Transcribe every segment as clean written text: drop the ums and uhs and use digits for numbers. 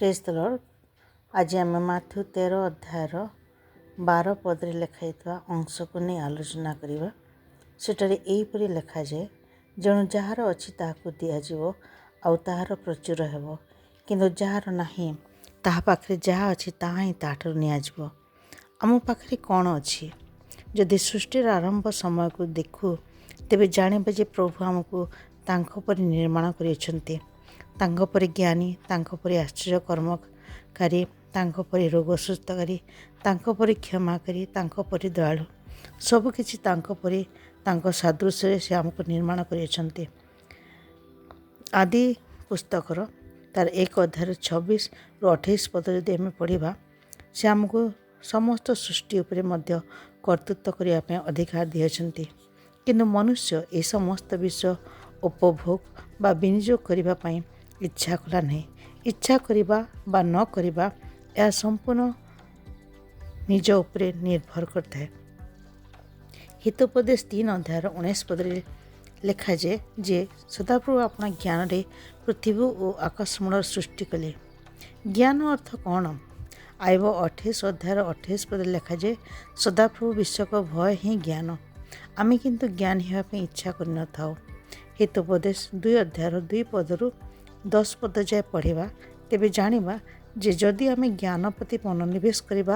Praise the Lord. ଆଜି ଆମେ Matthew 13 ଅଧ୍ୟାୟର 12 ପଦରେ ଲେଖାଯାଇଥିବା ଅଂଶକୁ ନେଇ ଆଲୋଚନା କରିବା। ସେଠାରେ ଏହିପରି ଲେଖାଯାଏ, ଯେଣୁ ଯାହାର ଅଛି ତାହାକୁ ଦିଆଯିବ ଆଉ ତାହାର ପ୍ରଚୁର ହେବ, କିନ୍ତୁ ଯାହାର ନାହିଁ ତାହା ପାଖରେ ଯାହା ଅଛି ତାହା ହିଁ ତାହାଠାରୁ ନିଆଯିବ। ଆମ ପାଖରେ କ'ଣ ଅଛି? ଯଦି ସୃଷ୍ଟିର ଆରମ୍ଭ ସମୟକୁ ଦେଖୁ ତେବେ ଜାଣିବା ଯେ ପ୍ରଭୁ ଆମକୁ ତାଙ୍କ ପରି ନିର୍ମାଣ କରିଅଛନ୍ତି। ତାଙ୍କ ପରି ଜ୍ଞାନୀ, ତାଙ୍କ ପରି ଆଶ୍ଚର୍ଯ୍ୟ କର୍ମକାରୀ, ତାଙ୍କ ପରି ରୋଗ ସୁସ୍ଥକାରୀ, ତାଙ୍କ ପରି କ୍ଷମାକାରୀ, ତାଙ୍କ ପରି ଦୟାଳୁ, ସବୁକିଛି ତାଙ୍କ ପରି, ତାଙ୍କ ସାଦୃଶ୍ୟରେ ସେ ଆମକୁ ନିର୍ମାଣ କରିଅଛନ୍ତି। ଆଦି ପୁସ୍ତକର ତାର 1 ଅଧ୍ୟାୟର 26ରୁ 28 ପଦ ଯଦି ଆମେ ପଢ଼ିବା, ସେ ଆମକୁ ସମସ୍ତ ସୃଷ୍ଟି ଉପରେ ମଧ୍ୟ କର୍ତ୍ତୃତ୍ୱ କରିବା ପାଇଁ ଅଧିକାର ଦେଇଅଛନ୍ତି। କିନ୍ତୁ ମନୁଷ୍ୟ ଏ ସମସ୍ତ ବିଷୟ ଉପଭୋଗ ବା ବିନିଯୋଗ କରିବା ପାଇଁ ଇଚ୍ଛା କଲା ନାହିଁ। ଇଚ୍ଛା କରିବା ବା ନ କରିବା ଏହା ସମ୍ପୂର୍ଣ୍ଣ ନିଜ ଉପରେ ନିର୍ଭର କରିଥାଏ। ହିତୋପଦେଶ 3 ଅଧ୍ୟାୟର 19 ପଦରେ ଲେଖାଯାଏ ଯେ ସଦାପ୍ରଭୁ ଆପଣା ଜ୍ଞାନରେ ପୃଥିବୀ ଓ ଆକାଶମଣ୍ଡଳ ସୃଷ୍ଟି କଲେ। ଜ୍ଞାନ ଅର୍ଥ କ'ଣ? ଆଇବ 28 ଅଧ୍ୟାୟର 28 ପଦରେ ଲେଖାଯାଏ, ସଦାପ୍ରଭୁ ବିଷୟକ ଭୟ ହିଁ ଜ୍ଞାନ। ଆମେ କିନ୍ତୁ ଜ୍ଞାନୀ ହେବା ପାଇଁ ଇଚ୍ଛା କରିନଥାଉ। ହିତୋପଦେଶ 2 ଅଧ୍ୟାୟର 2 ପଦରୁ 10 ପଦ ଯାଏ ପଢ଼ିବା ତେବେ ଜାଣିବା ଯେ ଯଦି ଆମେ ଜ୍ଞାନ ପ୍ରତି ମନୋନିବେଶ କରିବା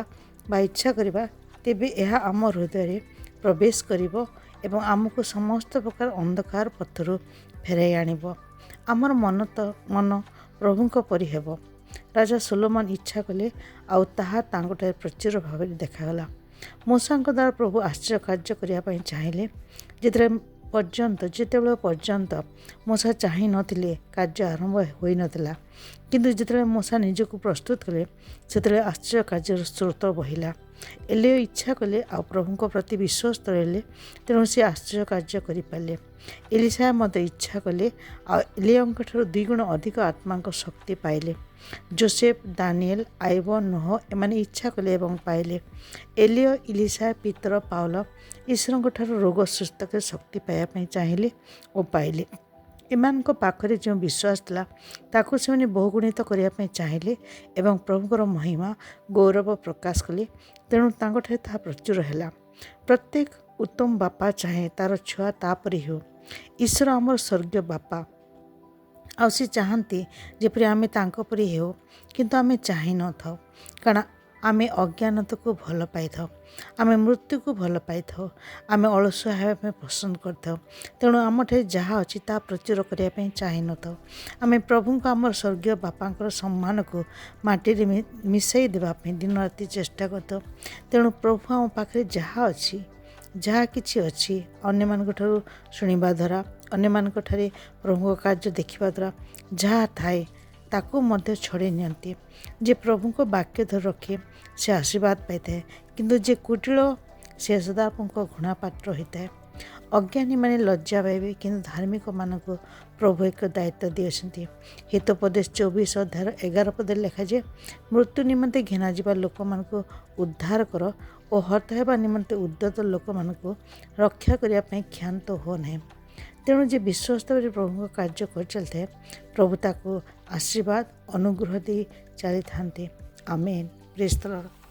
ବା ଇଚ୍ଛା କରିବା ତେବେ ଏହା ଆମ ହୃଦୟରେ ପ୍ରବେଶ କରିବ ଏବଂ ଆମକୁ ସମସ୍ତ ପ୍ରକାର ଅନ୍ଧକାର ପଥରୁ ଫେରାଇ ଆଣିବ। ଆମର ମନ ପ୍ରଭୁଙ୍କ ପରି ହେବ। ରାଜା ସୋଲୋମନ ଇଚ୍ଛା କଲେ ଆଉ ତାହା ତାଙ୍କଠାରେ ପ୍ରଚୁର ଭାବରେ ଦେଖାଗଲା। ମୋଶାଙ୍କ ଦ୍ୱାରା ପ୍ରଭୁ ଆଶ୍ଚର୍ଯ୍ୟ କାର୍ଯ୍ୟ କରିବା ପାଇଁ ଚାହିଁଲେ। ଯେତେବେଳେ ପର୍ଯ୍ୟନ୍ତ ମୋଶା ଚାହିଁ ନଥିଲେ କାର୍ଯ୍ୟ ଆରମ୍ଭ ହୋଇନଥିଲା, କିନ୍ତୁ ଯେତେବେଳେ ମୋଶା ନିଜକୁ ପ୍ରସ୍ତୁତ କଲେ ସେତେବେଳେ ଆଶ୍ଚର୍ଯ୍ୟ କାର୍ଯ୍ୟର ସ୍ରୋତ ବହିଲା। ଏଲିୟ ଇଚ୍ଛା କଲେ ଆଉ ପ୍ରଭୁଙ୍କ ପ୍ରତି ବିଶ୍ୱସ୍ତ ରହିଲେ, ତେଣୁ ସେ ଆଶ୍ଚର୍ଯ୍ୟ କାର୍ଯ୍ୟ କରିପାରିଲେ। ଏଲିଶା ମଧ୍ୟ ଇଚ୍ଛା କଲେ ଆଉ ଏଲିୟଙ୍କ ଠାରୁ 2 ଗୁଣ ଅଧିକ ଆତ୍ମାଙ୍କ ଶକ୍ତି ପାଇଲେ। ଜୋସେଫ, ଦାନିଏଲ, ଆଇବ, ନୋହ ଏମାନେ ଇଚ୍ଛା କଲେ ଏବଂ ପାଇଲେ। ଏଲିୟ, ଇଲିଶା, ପିତର, ପାଉଲ ଈଶ୍ୱରଙ୍କ ଠାରୁ ରୋଗ ସୁସ୍ଥ କରି ଶକ୍ତି ପାଇବା ପାଇଁ ଚାହିଁଲେ ଓ ପାଇଲେ। ଏମାନଙ୍କ ପାଖରେ ଯେଉଁ ବିଶ୍ୱାସ ଥିଲା ତାକୁ ସେମାନେ ବହୁଗୁଣିତ କରିବା ପାଇଁ ଚାହିଁଲେ ଏବଂ ପ୍ରଭୁଙ୍କର ମହିମା ଗୌରବ ପ୍ରକାଶ କଲେ, ତେଣୁ ତାଙ୍କଠାରେ ତାହା ପ୍ରଚୁର ହେଲା। ପ୍ରତ୍ୟେକ ଉତ୍ତମ ବାପା ଚାହେଁ ତାର ଛୁଆ ତାପରି ହେଉ। ଈଶ୍ୱର ଆମର ସ୍ୱର୍ଗୀୟ ବାପା ଆଉ ସେ ଚାହାନ୍ତି ଯେପରି ଆମେ ତାଙ୍କ ପରି ହେଉ, କିନ୍ତୁ ଆମେ ଚାହିଁନଥାଉ, କାରଣ ଆମେ ଅଜ୍ଞାନତାକୁ ଭଲ ପାଇଥାଉ, ଆମେ ମୃତ୍ୟୁକୁ ଭଲ ପାଇଥାଉ, ଆମେ ଅଳସୁଆ ହେବା ପାଇଁ ପସନ୍ଦ କରିଥାଉ। ତେଣୁ ଆମଠାରେ ଯାହା ଅଛି ତାହା ପ୍ରଚୁର କରିବା ପାଇଁ ଚାହିଁନଥାଉ। ଆମେ ପ୍ରଭୁଙ୍କ ଆମର ସ୍ୱର୍ଗୀୟ ବାପାଙ୍କର ସମ୍ମାନକୁ ମାଟିରେ ମିଶାଇ ଦେବା ପାଇଁ ଦିନ ରାତି ଚେଷ୍ଟା କରିଥାଉ। ତେଣୁ ପ୍ରଭୁ ଆମ ପାଖରେ ଯାହା ଅଛି, ଯାହା କିଛି ଅଛି, ଅନ୍ୟମାନଙ୍କ ଠାରୁ ଶୁଣିବା ଦ୍ୱାରା, ଅନ୍ୟମାନଙ୍କ ଠାରେ ପ୍ରଭୁଙ୍କ କାର୍ଯ୍ୟ ଦେଖିବା ଦ୍ୱାରା ଯାହା ଥାଏ ତାକୁ ମଧ୍ୟ ଛଡ଼େଇ ନିଅନ୍ତି। ଯେ ପ୍ରଭୁଙ୍କ ବାକ୍ୟ ଧରି ରଖେ ସେ ଆଶୀର୍ବାଦ ପାଇଥାଏ, କିନ୍ତୁ ଯେ କୁଟିଳ ସେ ସଦାପ୍ରଭୁଙ୍କ ଘୃଣା ପାତ୍ର ହୋଇଥାଏ। ଅଜ୍ଞାନୀମାନେ ଲଜ୍ଜା ପାଇବେ, କିନ୍ତୁ ଧାର୍ମିକମାନଙ୍କୁ ପ୍ରଭୁ ଏକ ଦାୟିତ୍ୱ ଦେଇଅଛନ୍ତି। ହିତୋପଦେଶ 24 ଅଧ୍ୟାୟର 11 ପଦରେ ଲେଖାଯାଏ, ମୃତ୍ୟୁ ନିମନ୍ତେ ଘେନାଯିବା ଲୋକମାନଙ୍କୁ ଉଦ୍ଧାର କର ଓ ହତ ହେବା ନିମନ୍ତେ ଉଦ୍ୟତ ଲୋକମାନଙ୍କୁ ରକ୍ଷା କରିବା ପାଇଁ କ୍ଷାନ୍ତ ହୁଅ ନାହିଁ। ତେଣୁ ଯେ ବିଶ୍ୱସ୍ତ ଭାବରେ ପ୍ରଭୁଙ୍କ କାର୍ଯ୍ୟ କରିଚାଲିଥାଏ ପ୍ରଭୁ ତାକୁ ଆଶୀର୍ବାଦ ଅନୁଗ୍ରହ ଦେଇ ଚାଲିଥାନ୍ତି। ଆମେନ୍। Praise the Lord.